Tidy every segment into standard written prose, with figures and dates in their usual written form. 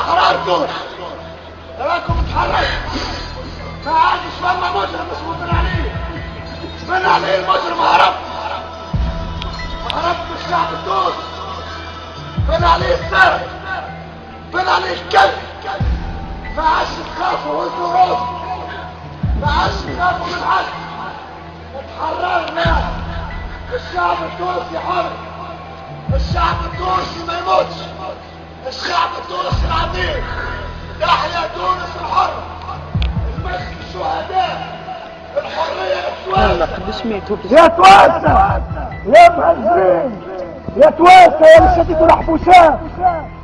احرار تونس، راكم تحررتوا. ما عادش فما مجرم اسمه بن علي. بن علي المجرم هرب، هرب من الشعب التونسي. بن علي السارق، بن علي الكلب. ما عادش تخافوا وانتوا راسكم، ما عادش تخافوا من حد. تحررنا. الشعب التونسي حر، الشعب التونسي ما يموتش، الشعب التونسي العظيم. تحيا تونس الحرة، المجد الشهداء، الحرية للتوانسة. يا توانسة يا مهجرين، يا توانسة يا اللي شديتوا الحبوسات،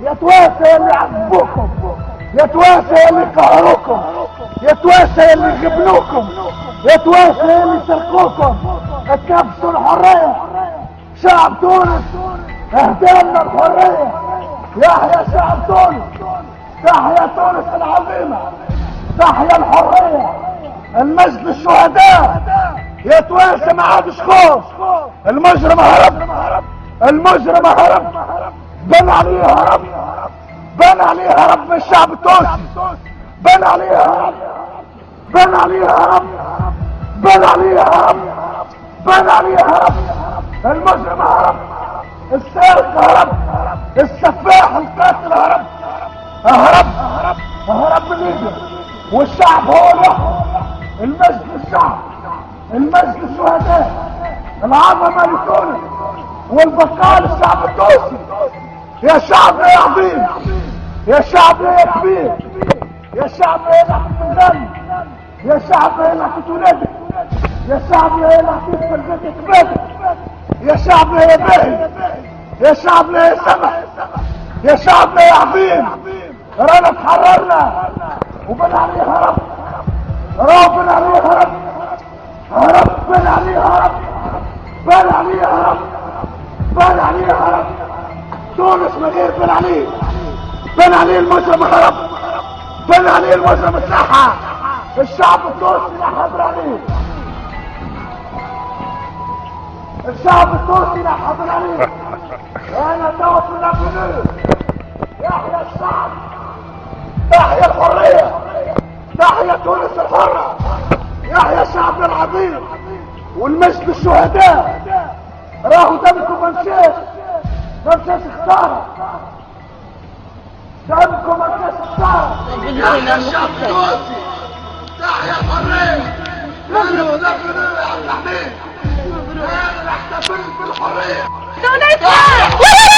يا توانسة يا اللي عذبوكم، يا توانسة يا اللي قهروكم، يا توانسة يا اللي غبنوكم، يا توانسة يا اللي سرقوكم. تكبسوا الحرية. شعب تونس اهدالنا الحرية. يحيا شعب تونس، تحيا تونس العظيمة، تحيا الحرية، المجد للشهداء. يا توانسة ما عادش خوف. المجرم هرب، المجرم هرب، بن علي هرب، بن علي هرب من الشعب التونسي. بن علي هرب، بن علي هرب، بن علي هرب، بن علي هرب. المجرم هرب، السارق هرب، السفاح القاتل هرب، هرب، هرب من ليبيا. والشعب هو اللي يحكم. المجد للشعب، المجد للشهداء، العظمة لتونس والبقاء للشعب التونسي. يا شعب يا عظيم، يا شعب يا كبير، يا شعب يا اللي عطيت، يا شعب يا اللي عطيت ولادك، يا شعب يا اللي عطيت فرقتك كبادك، يا شعب يا باهي، يا شعب يا سمح، يا شعب يا عظيم. رانا تحررنا وبن علي هرب، راهو بن علي هرب، هرب بن علي هرب، بن علي هرب، بن علي هرب. تونس من غير بن علي. بن علي المجرم هرب، بن علي المجرم اتنحى. الشعب التونسي نحى بن علي، الشعب التونسي نحى بن علي. انا توا في l'avenue. يحيا الشعب، تحيا الحرية، تحيا تونس الحرة، يحيا شعبنا العظيم والمجد للشهداء. راهو دمكم ما مشاش، ما مشاش خسارة، دمكم ما مشاش خسارة. يحيا الشعب التونسي، تحيا الحرية. انا في l'avenue يا عبد الحميد، انا نحتفل بالحرية. تونس.